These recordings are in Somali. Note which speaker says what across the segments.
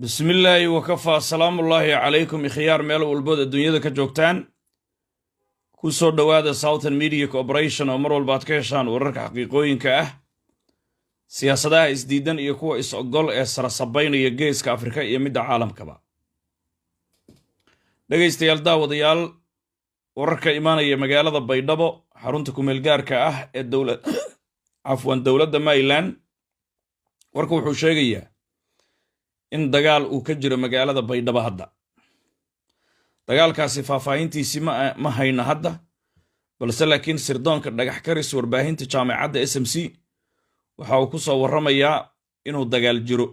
Speaker 1: Bismillaahi wakafaa. Salaamullaahi calaykum, ikhyaar meel walbood adduunyada ka joogtaan. Ku soo dhowaada Southern Media Corporation oo mar walba aad ka heshaan wararka xaqiiqooyinka ah, siyaasadaha isdiidan iyo kuwa is-ogol ee sarasabaynaya Geeska Afrika iyo midda caalamkaba. Dhegaystayaal, daawadayaal, wararka imaanaya magaalada Baydhabo, xarunta kumeelgaarka ah ee dowla, cafwan, dowladda Maryland, warka wuxuu sheegayaa in dagaal uu ka jiro magaalada Baydhabo hadda. Dagaalkaasi faahfaahintiisi ma hayno hadda, balse laakiin sirdoonka Dhagax Karis, warbaahinta jaamacadda SMC, waxa uu ku soo warramayaa inuu dagaal jiro.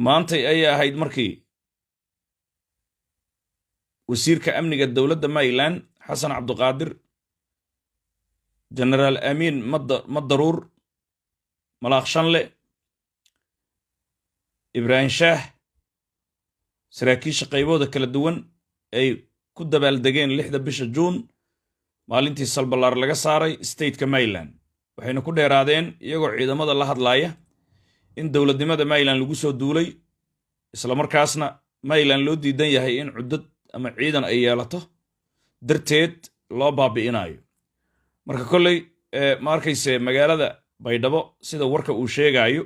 Speaker 1: Maantay ayay ahayd markii wasiirka amniga dowladda Maryland, Xasan Cabduqaadir, Genaraal Amiin Madaruur, Malaaq Shanle, Ibraahim Shaah, saraakiisha qaybooda kala duwan ay ku dabaaldegeen 6da bisha Juun, maalintii Salbalaar laga saaray stateka Maryland. Waxayna ku dheeraadeen, iyagoo ciidamada la hadlaaya, in dowladnimada Maryland lagu soo duulay, islamarkaasna Maryland loo diidan yahay in cuddad ama ciidan ay yeelato, darteed loo baabi'inayo. Marka kolley, ma arkayse, magaalada Baydhabo, sida warka uu sheegaayo,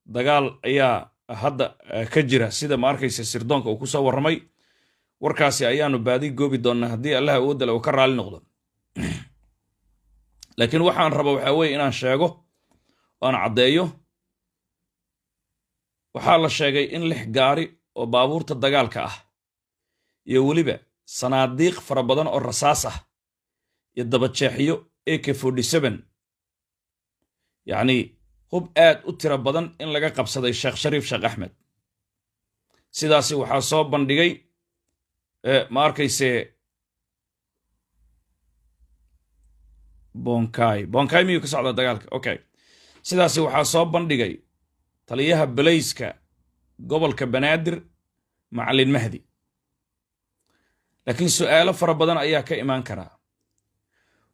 Speaker 1: dagaal ayaa hadda ka jira, sida, ma arkayse, sirdoonka uu ku soo warramay. Warkaasi ayaanu baadi goobi doonnaa haddii Allaha awoodale uu ka raali noqdo. Laakiin waxaan raba waxaa weeye inaan sheego oo aan caddeeyo: waxaa la sheegay in 6 gaari oo baabuurta dagaalka ah iyo weliba sanaadiiq fara badan oo rasaas ah iyo dabajeexyo AK-47, yacni hub aad u tiro badan, in laga qabsaday Sheekh Shariif Sheekh Axmed. Sidaasi waxaa soo bandhigay, ma arkayse, Bonkai. Bonkai miyuu ka socdaa dagaalka? Okay, sidaasi waxaa soo bandhigay taliyaha belayska gobolka Banaadir, Macalin Mahdi. Laakiin su'aalo fara badan ayaa ka imaan karaa.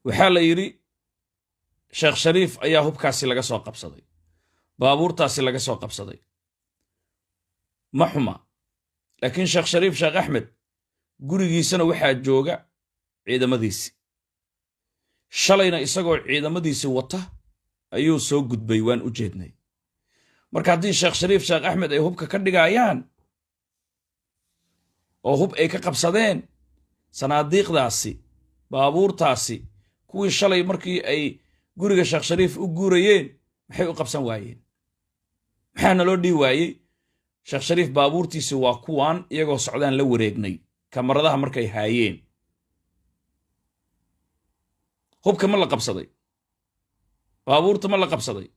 Speaker 1: Waxaa la yidhi Sheekh Shariif ayaa hubkaasi laga soo qabsaday, baabuurtaasi laga soo qabsaday. Ma xuma, laakiin Sheekh Shariif Sheekh Axmed gurigiisana waxaa jooga ciidamadiisi. Shalayna isagoo ciidamadiisi wata ayuu soo gudbay, waan u jeednay. Marka haddii Sheekh Shariif Sheekh Axmed ay hubka ka dhigayaan oo hub ay ka qabsadeen, sanaadiiqdaasi, baabuurtaasi, kuwii shalay markii ay guriga Sheekh Shariif u guurayeen maxay u qabsan waayeen? Maxaa naloo dhihi waayey Sheekh Shariif baabuurtiisi waa kuwaan, iyagoo socdaan la wareegnay kamaradaha markay haayeen? Hubka ma la qabsaday? Baabuurta ma la qabsaday?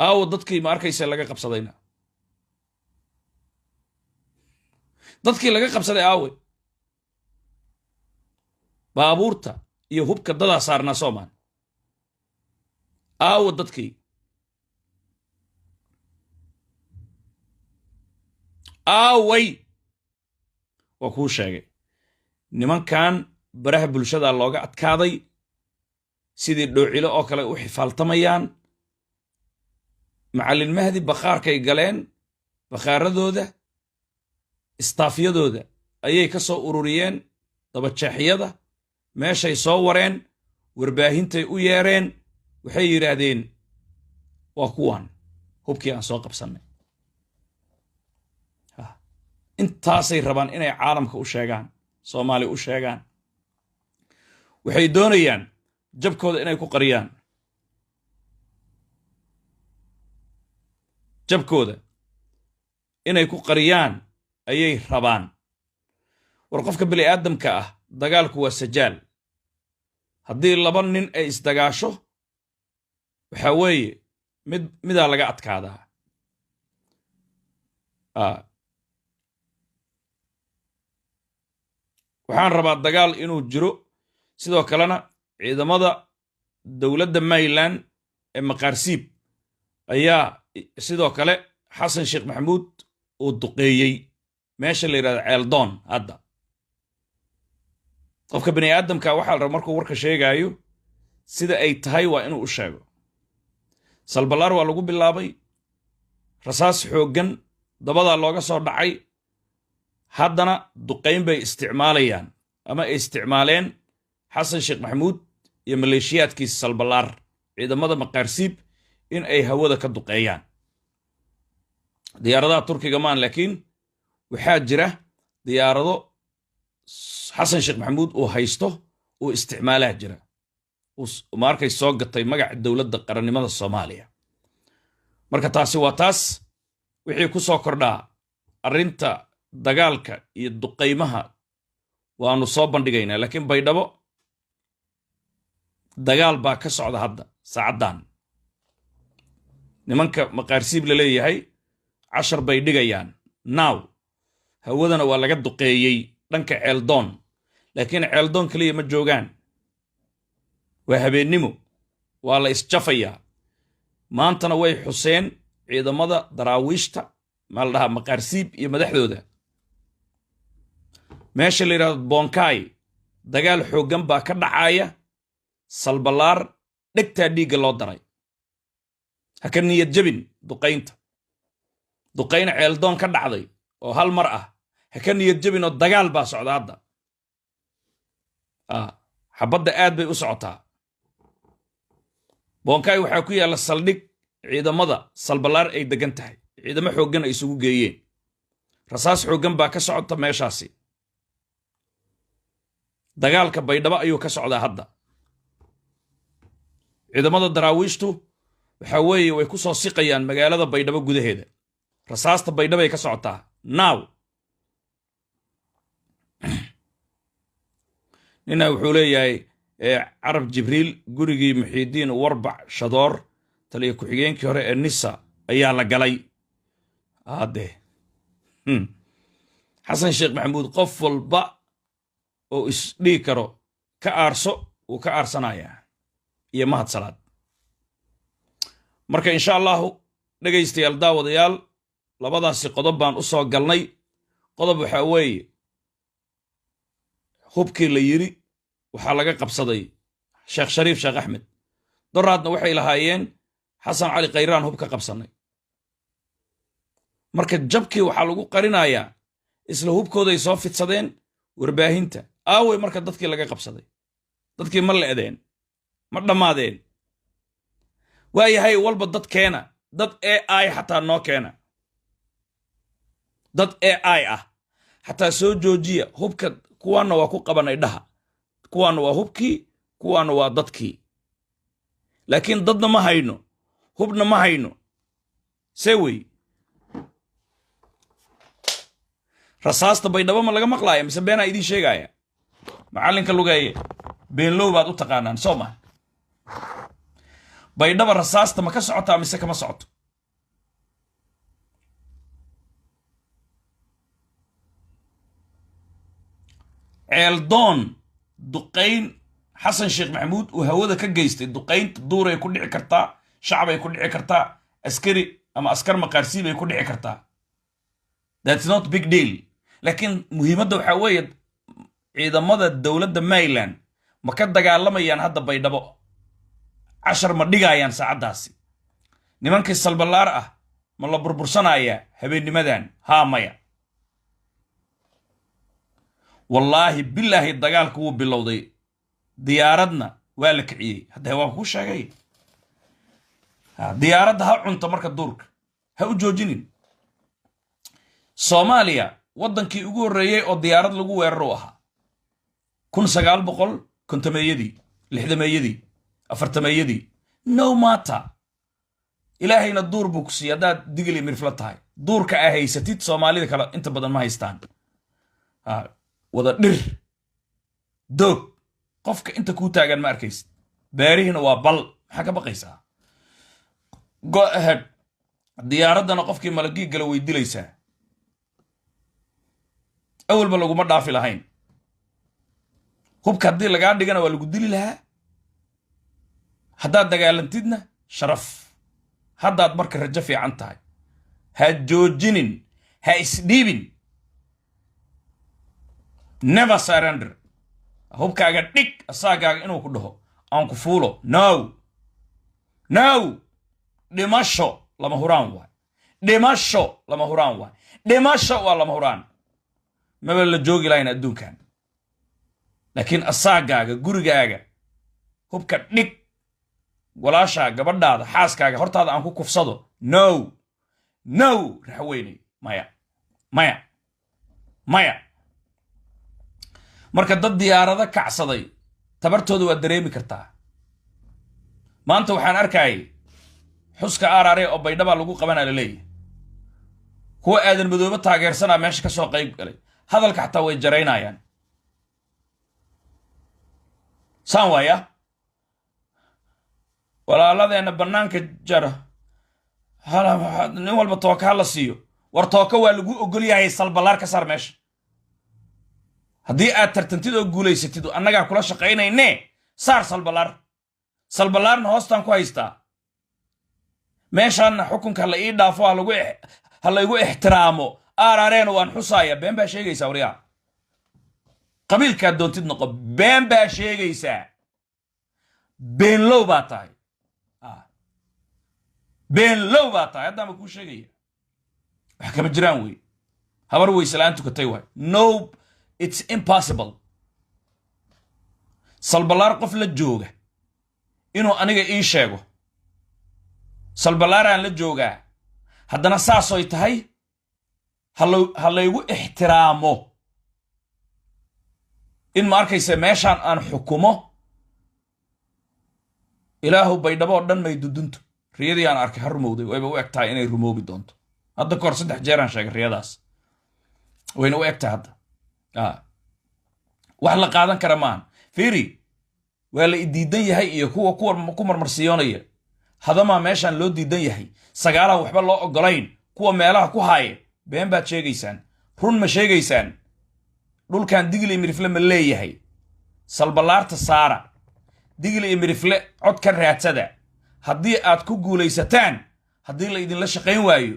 Speaker 1: Aawo dadkii, ma arkaysa, laga qabsadayna? Dadkii laga qabsaday aawe? Baabuurta iyo hubka dadaa saarnaa soomaan? Aawo dadkii? Aaway? Waa kuu sheegay, nimankan baraha bulshada looga adkaaday, sidii dhoocilo oo kale u xifaaltamayaan. Macallin Mahdi bakhaarkay galeen, bakhaaradooda, istaafyadooda ayay ka soo ururiyeen dabajeexyada, meeshay soo wareen, warbaahintay u yeereen, waxay yidhaahdeen: "Waa kuwan hubkii aan soo qabsannay." Intaasay rabaan inay caalamka u sheegaan, Soomaali u sheegaan. Waxay doonayaan jabkooda inay ku qariyaan, jabkooda inay ku qariyaan ayay rabaan. War qofka bini aadamka ah, dagaalku waa sajaal. Haddii laba nin ay isdagaasho, waxaa weeye mid midaa laga adkaadaa. Waxaan rabaa dagaal inuu jiro. Sidoo kalena ciidamada dowladda Maryland ee Maqaarsiib ayaa sidoo kale Xasan Sheekh Maxamuud uu duqeeyey meesha la yidhahdo Ceeldoon. Hadda qofka bini aadamka waxaa la raba markuu warka sheegaayo sida ay tahay waa inuu u sheego. Salbalaar waa lagu bilaabay. Rasaas xooggan dabadaa looga soo dhacay. Haddana duqayn bay isticmaalayaan ama ay isticmaaleen Xasan Sheekh Maxamuud iyo maleeshiyaadkiisa Salbalaar, ciidamada Maqaarsiib in ay hawada ka duqeeyaan. Diyaaradaha Turkiga maan, laakiin waxaa jira diyaarado Xasan Sheekh Maxamuud uu haysto, uu isticmaalaha jira, maarkay soo gatay magaca dowladda qarannimada Soomaaliya. Marka taasi waa taas. Wixii ku soo kordhaa arrinta dagaalka iyo duqaymaha waanu soo bandhigaynaa, laakiin Baydhabo dagaal baa ka socda hadda saacaddan. Nimanka Maqaarsiib la leeyahay cashar bay dhigayaan now. Hawadana waa laga duqeeyey dhanka Ceeldoon, laakiin Ceeldoon keliya ma joogaan. Waa habeennimo, waa la isjafayaa. Maantana way xuseen ciidamada Daraawiishta, maa la dhahaa Maqaarsiib, iyo madaxdooda meesha la yidhahdo Boonkaay. Dagaal xooggan baa ka dhacaya. Salbalaar dhegtaa dhiigga loo daray. Ha ka niyad jabin duqaynta. Duqayn Ceeldoon ka dhacday oo hal mar ah ha ka niyad jabin, oo dagaal baa socda hadda. Xabadda aad bay u socotaa. Boonkaay waxaa ku yaalla saldhig ciidamada Salbalaar ay degan tahay, ciidamo xooggan ay isugu geeyeen. Rasaas xooggan baa ka socota meeshaasi. Dagaalka Baydhabo ayuu ka socdaa hadda. Ciidamada Daraawiishtu waxa weeye way ku soo siqayaan magaalada Baydhabo gudaheeda. Rasaasta Baydhabay ka socotaa now. Nina wuxuu leeyahay Carab Jibriil, gurigii Muxiidiin Warbac Shadoor, taliya ku-xigeenkii hore ee NISA, ayaa la galay. Haddee Xasan Sheekh Maxamuud qof walba oo isdhigi karo ka aarso wuu ka aarsanayaa, iyo Mahad Salaad. Marka insha allahu, dhegaystayaal, daawadayaal, labadaasi qodob baan u soo galnay. Qodob waxaa weeye hubkii la yiri waxaa laga qabsaday Sheekh Shariif Sheekh Axmed. Doraadna waxay lahaayeen Xasan Cali Khayraan hub ka qabsannay. Marka jabkii waxaa lagu qarinayaa isla hubkooday soo fidsadeen warbaahinta. Aawey marka dadkii laga qabsaday? Dadkii ma le'deen? Ma dhammaadeen? Waayahay, walba dad keena, dad AI xataa noo keena, dad AI ah xataa soo joojiya. Hubka kuwaanna waa ku qabanay dhaha, kuwaanna waa hubkii, kuwaanna waa dadkii, laakiin dadna ma hayno, hubna ma hayno. See wey? Rasaasta Baydhabo ma laga maqlaaya mise beenaa idiin sheegaya? Macallinka lugeeye beenlow baad u taqaanaan, soo ma? Baydhaba rasaasta ma ka socotaa mise kama socoto? Ceeldoon duqayn Xasan Sheekh Maxamuud uu hawada ka geystay, duqaynta duuray ku dhici kartaa, shacbay ku dhici kartaa, askari ama askar maqaarsiibay ku dhici kartaa. That's not big deal, laakiin muhiimadda waxaa weeye ciidamada dowladda Maryland ma ka dagaalamayaan hadda Baydhabo? Cashar ma dhigayaan saacaddaasi? Nimankii Salbalaar ah ma la burbursanayaa habeennimadan? Haa, maya? Wallaahi bilaahi, dagaalku wuu bilowday, diyaaradna waa la kiciyey. Hadda waan kuu sheegay, diyaaradda ha cunto marka duurka ha u joojinin. Soomaaliya waddankii ugu horreeyey oo diyaarad lagu weeraro ahaa 1950-meeyadii, 60-meeyadii, 40-meeyadii. No matter, Ilaahayna duur buu ku siiyey. Haddaad Digli Mirfla tahay, duurka aa haysatid Soomaalida kale inta badan ma haystaan. Wada dhir doog, qofka inta kuu taagan ma arkaysid, beerihiina waa bal. Maxaa ka baqaysaa? Go ahead. Diyaaraddana qofkii malagii gala way dilaysaa. Awalba laguma dhaafi lahayn. Hubka haddii lagaa dhigana waa lagu dili lahaa, haddaad dagaalantidna sharaf. Haddaad marka rajo fiican tahay, ha joojinin, ha isdhiibin. Never surrender. Hubkaaga dhig, asaagaaga inuu ku dhaho aan ku fuulo, no, no. Dhimasho lama huraan waay. Dhimasho lama huraan waay. Dhimasho waa lama huraan. Maba la joogi lahayn adduunkan. Laakiin asaagaaga, gurigaaga hubka dhig, walaashaa, gabadhaada, xaaskaaga hortaada aan ku kufsado, no, no, Raxweyney, maya, maya, maya. Marka dad diyaarado kacsaday tabartooda waad dareemi kartaa. Maanta waxaan arkayay xuska Arare oo Baydhabaa lagu qabanaa laleeyahay. Kuwa Aadan Madoobe taageersanaa meesha ka soo qayb galay. Hadalka xataa way jaraynayaan. Saan waaya, walaaladeenna bannaanka jara, nin walba tooka ha la siiyo. War tooka waa lagu ogol yahay. Salbalaar ka saar meesha. Haddii aad tartantid oo guulaysatid, annagaa kula shaqaynayne. Saar Salbalaar. Salbalaarna hoostaan ku haystaa. Meeshaanna xukunka la ii dhaafo, ha laygu ixtiraamo. Aaraareena waan xusaaya. Been baa sheegaysaa, waryaa. Qabiilkaad doontid noqo, been baa sheegaysaa. Beenlow baa tahay, beenlow baa tahay. Haddaama kuu sheegaya, wax kama jiraan wey. Habar weyse la'aan tukatay waay. No, it's impossible. Salbalaar qof la jooga inuu aniga ii sheego salbalaaraan la joogaa, haddana saasoy tahay ha laygu ixtiraamo in, ma arkaysa, meeshaan aan xukumo. Ilaahu Baydhabo oo dhan may dudunto. Riyadii aan arkay ha rumowday. Wayba u eg tahay inay rumoobi doonto. Hadda kahor saddex jeeraan sheegay riyadaas, wayna u eg tahay hadda. Wax la qaadan kara maahan. Fiiri, waa la idiidan yahay iyo kuwa ku marmarsiyoonaya hadamaa meeshaan loo diidan yahay, sagaalaan waxba loo ogolayn, kuwa meelaha ku haaya, been baad sheegaysaan, run ma sheegaysaan. Dhulkan Digli iyo Mirifle ma leeyahay? Salbalaarta saara. Digli iyo Mirifle cod ka raadsada. Haddii aad ku guulaysataan, haddii la idinla shaqayn waayo,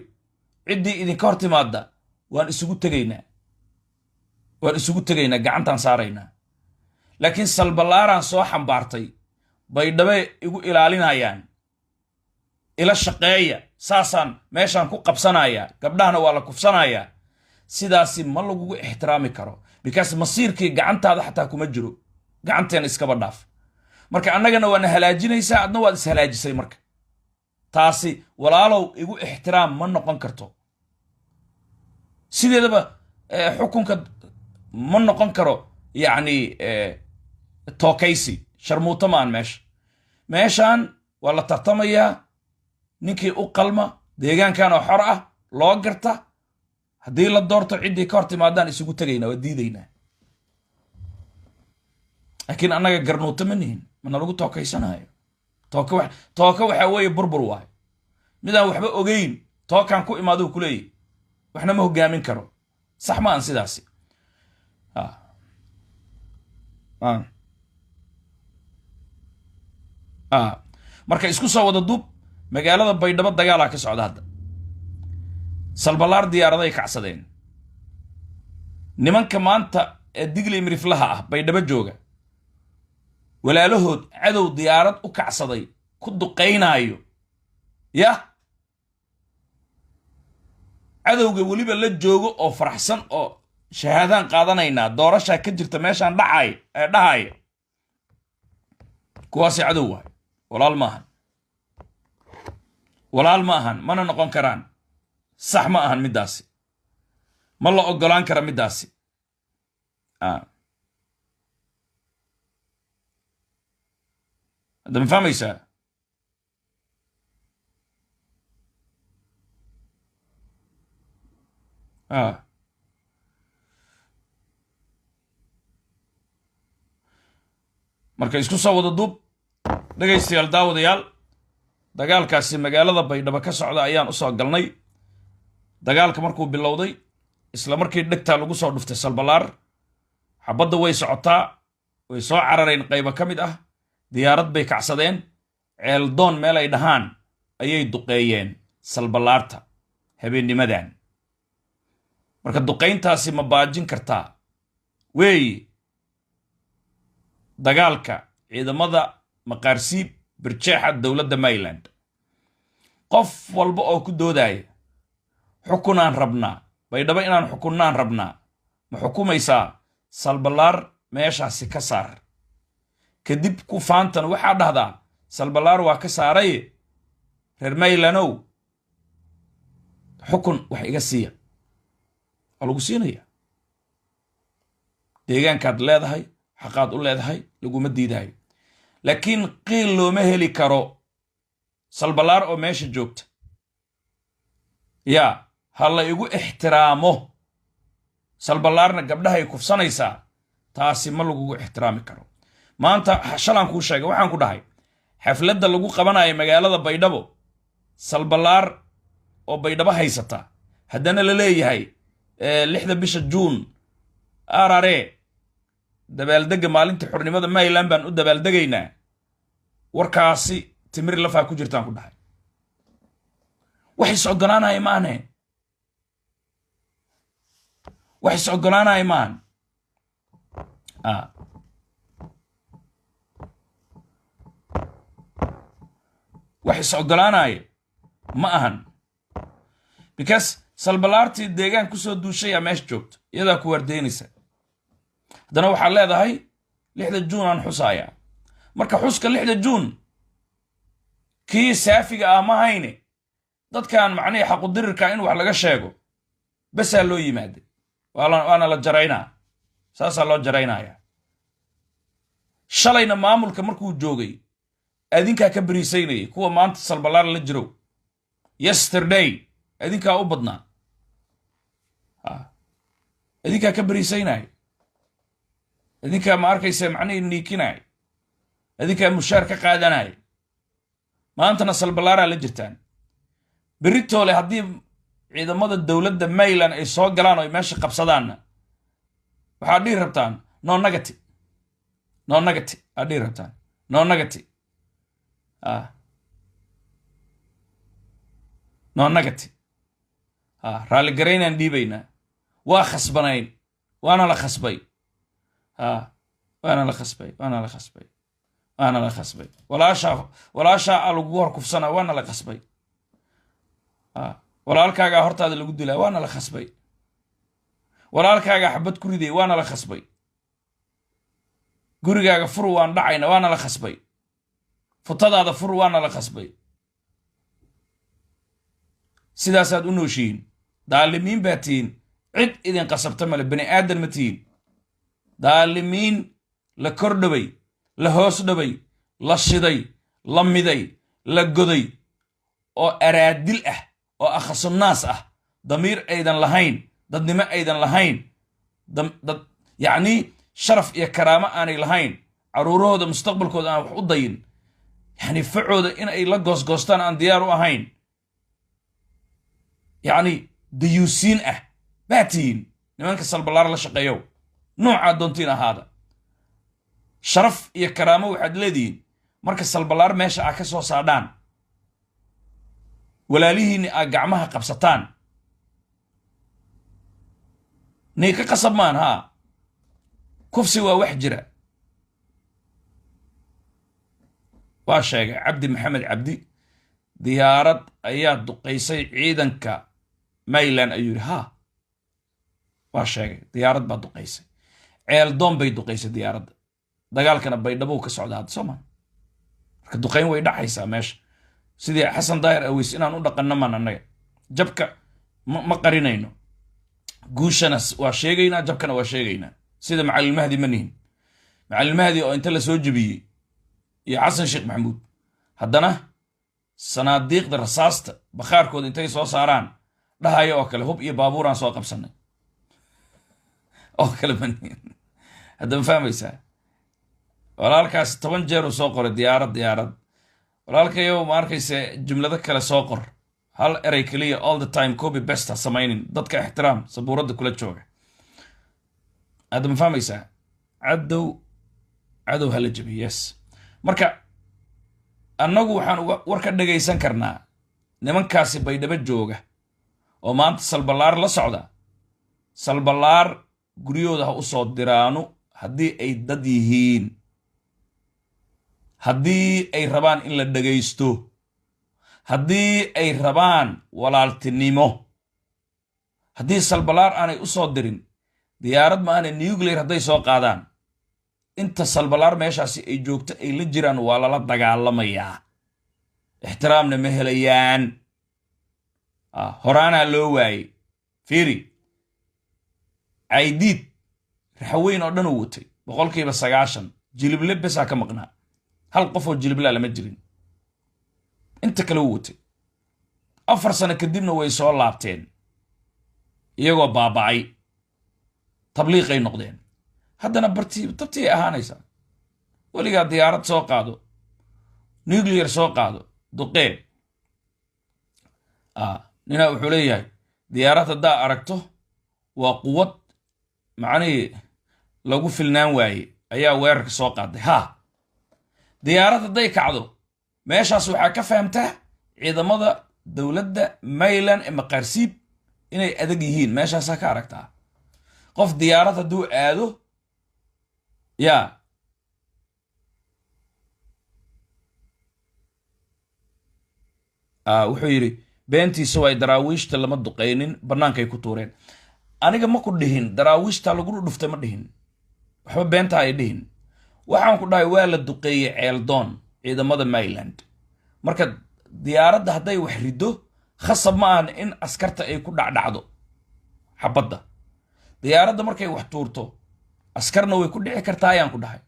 Speaker 1: ciddii idinka hor timaadda waan isugu tegaynaa, waan isugu tegaynaa, gacantaan saaraynaa. Laakiin salbalaaraan soo xambaartay, Baydhabe igu ilaalinayaan, ila shaqeeya, saasaan meeshaan ku qabsanayaa, gabdhahana waa la kufsanayaa, sidaasi ma lagugu ixtiraami karo, because masiirkii gacantaada xataa kuma jiro. Gacanteena iskaba dhaaf. Marka annagana waana halaajinaysaa, adna waad ishalaajisay. Marka taasi, walaalow, igu ixtiraam ma noqon karto. Sideedaba xukunka ma noqon karo, yacni, tookaysi sharmuuto ma aan meesha. Meeshaan waa la tartamayaa. Ninkii u qalma deegaankan oo xor ah loo garta haddii la doorto, ciddii ka hor timaadaan isugu tegaynaa, waa diidaynaa. Laakiin annaga garnuuto ma nihin, mana lagu tookaysanaayo. Tooka wa tooka waxaa weeye burbur waayo. Midaan waxba ogeyn tookaan ku imaaduu ku leeyahy, waxna ma hogaamin karo. Sax ma aan sidaasi. Marka isku soo wada duub, magaalada Baydhabo dagaalaa ka socda hadda. Salbalaar diyaaraday kacsadeen. Nimanka maanta ee Digli Miriflaha ah Baydhabo jooga, walaalahood cadow diyaarad u kacsaday ku duqaynaayo, yah, cadowga weliba la joogo oo faraxsan oo shahaadaan qaadanaynaa, doorashaa ka jirta meeshaan dhacay ee dhahaya, kuwaasi cadow waay. Walaal ma ahan, walaal ma ahan, mana noqon karaan. Sax ma ahan middaasi, ma la oggolaan kara middaasi. Hadda ma fahmaysaa? Marka isku soo wada duub, dhegaystayaal, daawadayaal, dagaalkaasi magaalada Baydhabo ka socda ayaan u soo galnay. Dagaalka markuu bilowday, isla markii dhegtaa lagu soo dhuftay Salbalaar. Xabadda way socotaa, way soo carareen qaybo ka mid ah. Diyaarad bay kacsadeen. Ceeldoon meel ay dhahaan ayay duqeeyeen Salbalaarta habeennimadan. Marka duqayntaasi ma baajin kartaa weeye dagaalka ciidamada maqaarsiib birjeexa dowladda Maryland? Qof walba oo ku doodaya Xukunaan rabnaa, Baydhabo inaan xukunnaan rabnaa. Ma xukumaysaa? Salbalaar meeshaasi ka saar. Kadib ku faantan waxaa dhahdaa, "Salbalaar waa ka saaray, reer Maylanow, xukun wax iga siiya." Waa lagu siinaya. Deegaankaad leedahay, xaqaad u leedahay, laguma diidaayo. Laakiin qiil looma heli karo Salbalaar oo meesha joogta. Yaa ha la igu ixtiraamo, Salbalaarna gabdhahay kufsanaysaa, taasi ma lagugu ixtiraami karo. Maanta shalaan kuu sheegay, waxaan ku dhahay xafladda lagu qabanayo magaalada Baydhabo, Salbalaar oo Baydhabo haysata, haddana la leeyahay 6da bisha Juun arare dabaaldegga maalinta xornimada Maryland baan u dabaaldegaynaa. Warkaasi timir lafaa ku jirtaan ku dhahay. Wax is ogolaanaya maane, wax is ogolaanaya maahan. Wax is ogolaanaya ma ahan, because Salbalaartii deegaan kusoo duushayaa meesha joogto, iyadaa ku waardeynaysa. Haddana waxaad leedahay 6da Juun aan xusayaa. Marka xuska 6da Juun kii saafiga ah ma hayne. Dadkan macnihii xaqudirirka in wax laga sheego basaa loo yimaaday, waana la jaraynaa, saasaa loo jaraynaya. Shalayna maamulka markuu joogay adinkaa ka beriisaynayay kuwa maanta Salbalaar la jirow. Yesterday adinkaa u badnaa, adinkaa ka beriisaynaya, adinkaa, ma arkaysa, macnihii niikinaya, adinkaa mushaar ka qaadanaya. Maantana Salbalaaraa la jirtaan. Beritoole haddii ciidamada dowladda Maryland ay soo galaan oo ay meesha qabsadaanna, waxaad dhihi rabtaan no nagati, no nagati aad dhihi rabtaan, no nagati, no nagati. Raalligaraynaan dhiibaynaa, waa khasbanayn, waana la khasbay, waana la khasbay, waana la khasbay, waana la khasbay. Walaashaa, walaashaa a lagugu hor kufsana, waana la khasbay. Walaalkaagaa hortaada lagu dilaa, waana la khasbay. Walaalkaagaa xabad ku riday, waana la khasbay. Gurigaaga fur, waan dhacayna, waana la khasbay. Futadaada fur, waana la khasbay. Sidaasaad u nooshihiin. Daalimiin baa tihiin, cid idin qasabta male, bani aadan ma tihiin. Daalimiin la kor dhoway, la hoos dhoway, la shiday, la miday, la goday, oo araadil ah, oo akhasunnaas ah, damiir aydan lahayn, dadnimo aydan lahayn, dad yacnii sharaf iyo karaamo aanay lahayn, carruurahooda mustaqbalkooda aan wax u dayin, yacni facooda in ay la goosgoostaan aan diyaar u ahayn, yacni dayuusiin ah baa tihiin. Nimanka Salbalaar la shaqeeyow, noocaa doontiin ahaada, sharaf iyo karaamo waxaad leedihiin marka Salbalaar meesha aa ka soo saadhaan, walaalihiinni aa gacmaha qabsataan. Nay ka qasab maan. Haa, kufsi waa wax jira. Waa sheegay Cabdi Maxamed Cabdi, diyaarad ayaa duqaysay ciidanka Mayland ayuu yidhi. Haa, waa sheegay, diyaarad baa duqaysay, Ceeldoon bay duqaysay diyaaradda. Dagaalkana Baydhabo ka socda hadda, soo ma? Marka duqayn way dhacaysaa meesha. Sidii Xasan Daahir Aweys inaan u dhaqanno maan. Annaga jabka ma qarinayno, guushana waa sheegaynaa, jabkana waa sheegaynaa. Sida Macalin Mahdi ma nihin. Macalin Mahdi oo inta la soo jebiyey iyo Xasan Sheekh Maxamuud, haddana sanaadiiqda rasaasta bakhaarkooda intay soo saaraan dhahaya oo kale, hub iyo baabuuraan soo qabsanay oo kale ma nihin. Hadda ma fahmaysaa? Walaalkaasi 10 jeer uu soo qoray diyaarad, diyaarad. Walaalkayow, ma arkayse, jumlado kale soo qor, hal erey keliya all the time copy paste ha samaynin. Dadka ixtiraam, sabuuradda kula jooga. Hadda ma fahmaysaa? Cadow, cadow hala jabiyo, yes. Marka annagu waxaan war ka dhagaysan karnaa nimankaasi Baydhabo jooga oo maanta Salbalaar la socda. Salbalaar guryahooda ha u soo diraanu haddii ay dad yihiin, haddii ay rabaan in la dhagaysto, haddii ay rabaan walaaltinimo. Haddii Salbalaar aanay u soo dirin diyaarad, ma aanay nuclear hadday soo qaadaan, inta Salbalaar meeshaasi ay joogto ay la jiraan, waa lala dagaalamayaa, ixtiraamna ma helayaan. Horaanaa loo waayey. Fiiri, Caydiid Raxaweyn oo dhan uu watay, 90% Jilible besaa ka maqnaa. Hal qof oo Jiliblaa lama jirin, inta kale uu watay. 4 sano kadibna way soo laabteen iyagoo baaba'ay, tabliiqay noqdeen. Haddana bartii tabtii ay ahaanaysaa. Weligaa diyaarad soo qaado, nuclear soo qaado, duqee. Ninaa wuxuu leeyahay, diyaarad haddaa aragto waa quwad macnihii lagu filnaan waaye ayaa weerarka soo qaaday. Ha, diyaarad hadday kacdo, meeshaas waxaa ka fahamtaa ciidamada dowladda Mayland ee Maqaarsiib inay adag yihiin. Meeshaasaa ka aragtaa. Qof diyaarad hadduu aado yaa, wuxuu yidhi beentiisa waay, Daraawiishta lama duqaynin, bannaankay ku tuureen. Aniga ma ku dhihin Daraawiishta lagu dhuftay, ma dhihin waxba, beenta ay dhihin. Waxaan ku dhahay waa la duqeeyey Ceeldoon ciidamada Mayland. Marka diyaaradda hadday wax riddo, khasab ma ahan in askarta ay ku dhacdhacdo xabadda. Diyaaradda markay wax tuurto, askarna way ku dhici kartaa ayaan ku dhahay,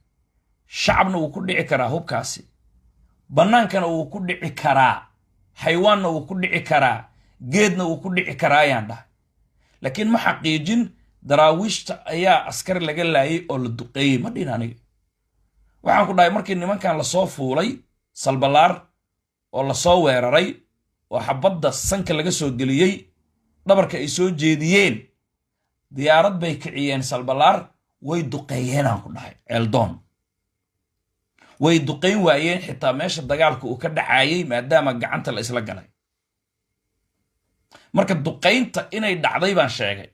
Speaker 1: shacabna wuu ku dhici karaa hubkaasi, bannaankana wuu ku dhici karaa, xaywaanna wuu ku dhici karaa, geedna wuu ku dhici karaa ayaan dhahay. Laakiin ma xaqiijin Daraawiishta ayaa askar laga laayay oo la duqeeyey, ma dhihin aniga. Waxaan ku dhahay markii nimankan lasoo fuulay Salbalaar oo lasoo weeraray oo xabadda sanka laga soo geliyey, dhabarka ay soo jeediyeen, diyaarad bay kiciyeen Salbalaar, way duqeeyeenaan ku dhahay. Ceeldoon way duqayn waayeen, xitaa meesha dagaalka uu ka dhacayay, maadaama gacanta la isla galay. Marka duqaynta inay dhacday baan sheegay,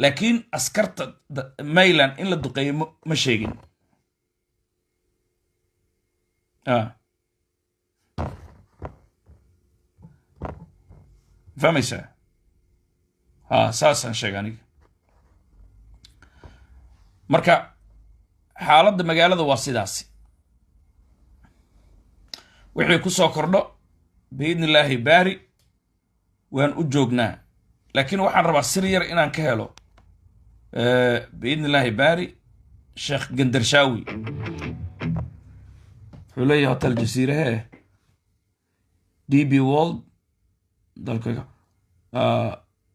Speaker 1: laakiin askarta Mayland in la duqeeyo ma sheegin. Fahmaysaa? Ha, saasaan sheegay aniga. Marka xaaladda magaalada waa sidaasi. Wixii ku soo kordho, biidni illaahi baari, waan u joognaa. Laakiin waxaan rabaa sir yar inaan ka helo, biidni illaahi baari, Sheekh Gandarshawi. Wuxuu leeyahay Hotel Jasiire hee DP World dalka,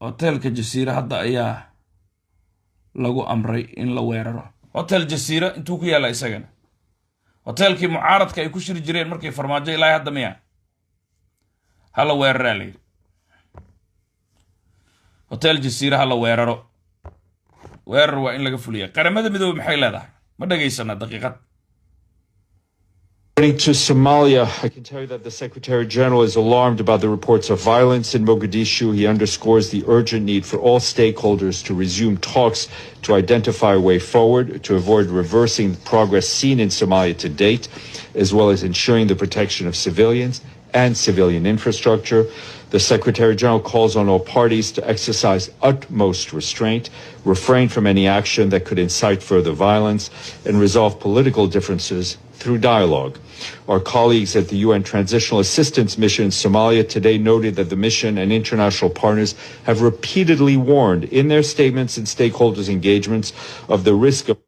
Speaker 1: hotelka Jasiire hadda ayaa lagu amray in la weeraro. Hotel Jasiire intuu ku yaalla isagana? Hotelkii mucaaradka ay ku shiri jireen markay Farmaajo ilaahay hadda miya hala weeraraa la yidhi. Hotel Jasiire hala weeraro, weerar waa in laga fuliya. Qaramada Midoobey maxay leedahay? Ma dhagaysana daqiiqad.
Speaker 2: Turning to Somalia, I can tell you that the Secretary General is alarmed about the reports of violence in Mogadishu. He underscores the urgent need for all stakeholders to resume talks to identify a way forward to avoid reversing the progress seen in Somalia to date, as well as ensuring the protection of civilians and civilian infrastructure. The Secretary General calls on all parties to exercise utmost restraint, refrain from any action that could incite further violence, and resolve political differences through dialogue. Our colleagues at the UN Transitional Assistance Mission in Somalia today noted that the mission and international partners have repeatedly warned in their statements and stakeholders' engagements of the risk of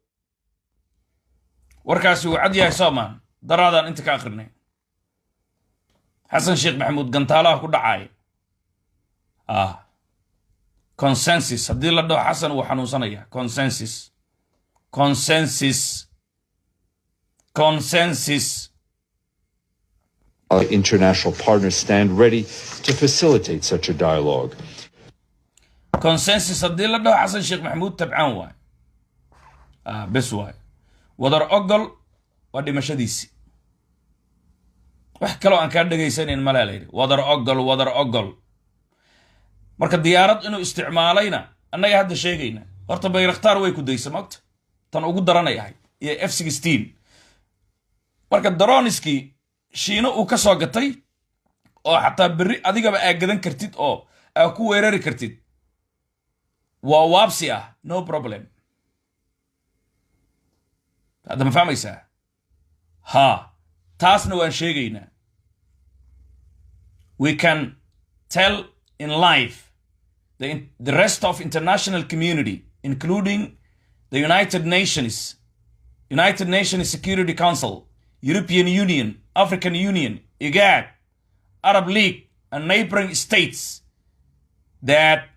Speaker 1: Warkaasi wuu cad yahay, soomaan? Daraadaan inta ka akrinay, Xasan Sheekh Maxamuud gantaalaha ku dhacaaya. Consensus haddii la dhaho, Xasan wuu xanuunsanaya. Consensus, consensus, consensus.
Speaker 2: International partners stand ready to facilitate such a dialogue.
Speaker 1: Consensus haddii la dhaho, Xasan Sheekh Maxamuud tabcaan waay, bes waay. Wadar ogol waa dhimashadiisi. Wax kaloo aan kaa dhegaysanayn malaa la yidhi. Wadar ogol, wadar ogol. Marka diyaarad inuu isticmaalayna annaga hadda sheegayna. Horta Bayrakhtaar way ku daysa maogta, tan ugu daranay ahayd iyo F-16. Marka drones-kii Shiino uu ka soo gatay oo xataa berri adigaba aa gadan kartid oo aa ku weerari kartid. Waa waabsi ah, no problem. Hadda ma fahmaysaa? Ha, taasna waan sheegaynaa. We can tell in life the rest of international community, including the United Nations, United Nations Security Council, European Union, African Union, IGAD, Arab League and neighboring states, that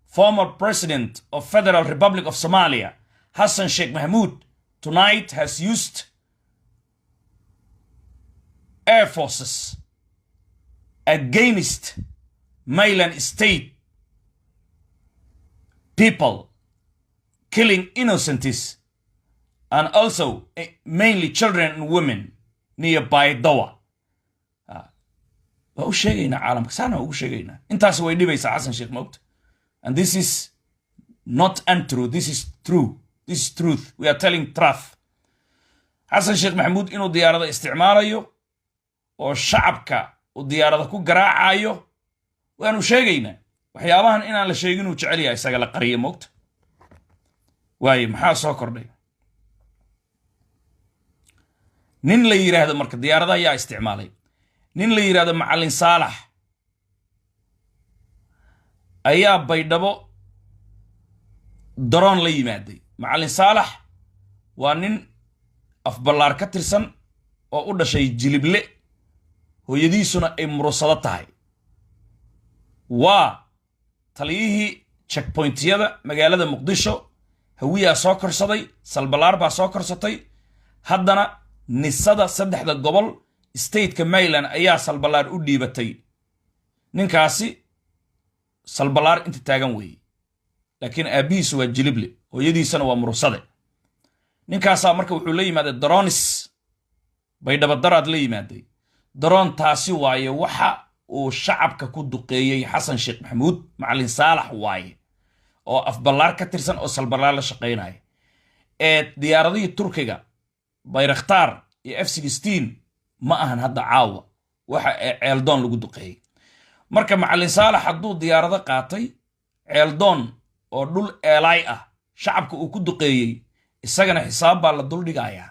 Speaker 1: former president of Federal Republic of Somalia, Hassan Sheikh Mahmoud, tonight has used air forces against Mayland State people, killing innocents and also mainly children and women near Baidoa. Waa u sheegaynaa caalamka, saana waa ugu sheegaynaa. Intaas way dhibaysaa Xasan Sheekh, moogta. And this is not untrue, this is true, this is truth. We are telling truth. Xasan Sheekh Maxamuud inuu diyaarada isticmaalayo oo shacabka uu diyaarada ku garaacayo waanu sheegaynaa. Waxyaabahan inaan la sheegin uu jecel yahay, isaga la qariyo, moogta. Waaye, maxaa soo kordhay? Nin la yidhaahdo, marka diyaaradaha ayaa isticmaalay, nin la yidhaahdo Macallin Saalax ayaa Baydhabo daroon la yimaaday. Macallin Saalax waa nin Afballaar ka tirsan oo u dhashay Jilible, hooyadiisuna ay Murusado tahay. Waa taliyihii checkpointiyada magaalada Muqdisho. Hawiyaa soo korsaday, Salbalaar baa soo korsatay. Haddana nisada saddexda gobol stateka Maryland ayaa Salbalaar u dhiibatay. Ninkaasi Salbalaar inta taagan weeye, laakiin aabbihiisu waa Jilible, hooyadiisana waa Murusade. Ninkaasaa marka wuxuu la yimaaday drones. Baydhabo daraad la yimaaday drone. Taasi waaye waxa uu shacabka ku duqeeyey Xasan Sheekh Maxamuud. Macallin Saalax waaye oo Afballaar ka tirsan oo Salballaar la shaqaynaya. Ee diyaaradihii Turkiga Bayrakhtaar iyo F-16 ma ahan hadda caawa waxa ee Ceeldoon lagu duqeeyey. Marka Macallin Saalax hadduu diyaarado qaatay, Ceeldoon oo dhul eelaay ah shacabka uu ku duqeeyey, isagana xisaab baa la duldhigayaa.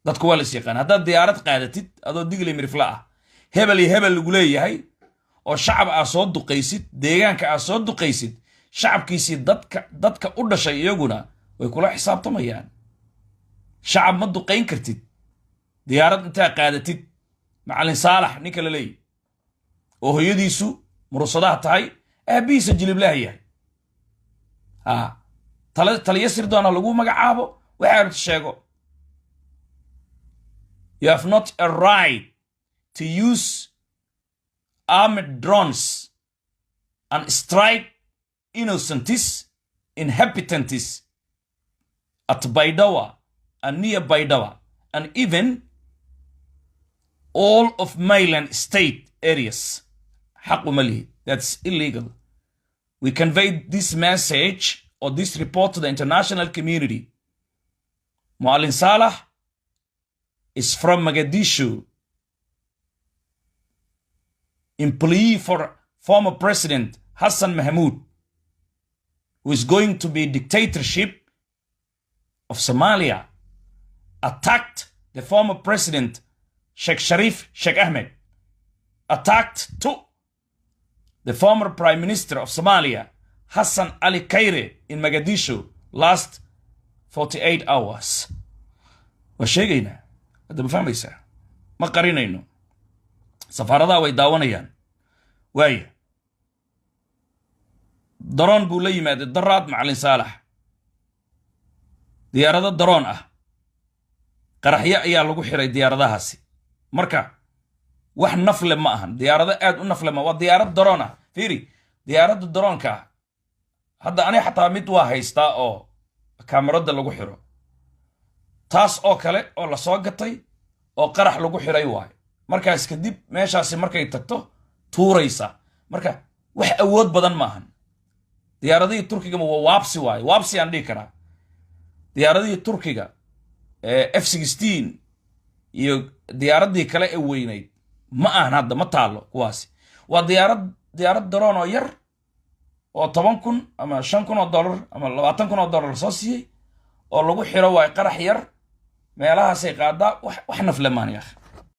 Speaker 1: Dadku waa la is yaqaan. Haddaad diyaarad qaadatid adoo Digli Mirifle ah, hebel iyo hebel lagu leeyahay, oo shacab aa soo duqaysid, deegaanka aa soo duqaysid, shacabkiisii, dadka u dhashay iyaguna way kula xisaabtamayaan. Shacab ma duqayn kartid diyaarad intaa qaadatid. Macallin Saalax ninka la leeyahy oo hooyadiisu Murusadaha tahay, aabbihiisa Jiliblaha yahay, ha taliyo sirdoona lagu magacaabo, waxaa sheego. You have not a right to use armed drones and strike innocents inhabitants at Baidoa and near Baidoa and even all of Mayland state areas. Xaq uma lihi. That's illegal. We conveyed this message or this report to the international community. Muallin Salah is from Mogadishu, employee for former President Hassan Mahmoud, who is going to be dictatorship of Somalia, attacked the former president Sheikh Sharif Sheikh Ahmed, attacked to the former prime minister of Somalia, Hassan Ali Kaire, in Mogadishu last 48 hours. Waa sheegaynaa hadda, ma fahmaysaa? Ma qarinayno, safaaradaha way daawanayaan. Waaya, daroon buu la yimaaday daraad Macalin Saalax, diyaarado daroon ah. Qaraxyo ayaa lagu xiray diyaaradahaasi. Marka wax nafle ma ahan, diyaarado aad u nafle ma waa diyaarad daroon ah. Fiiri, diyaaradda daroonka ah hadda ani xataa mid waa haystaa oo kaamarada lagu xiro, taas oo kale oo lasoo gatay oo qarax lagu xiray waayo. Markaas kadib meeshaasi markay tagto tuuraysa. Marka wax awood badan maahan. Diyaaradihii Turkiga waa waabsi waayo, waabsi aan dhihi karaa. Diyaaradihii Turkiga F-16 iyo diyaaraddii kale ee weynayd ma ahan, hadda ma taalo kuwaasi. Waa diyaarad daroon oo yar. oo 10,000 ama $5,000 ama $20,000 soo siiyey oo lagu xiro waay qarax yar meelahaasay qaadaa. Wax nafle maan, yaakh.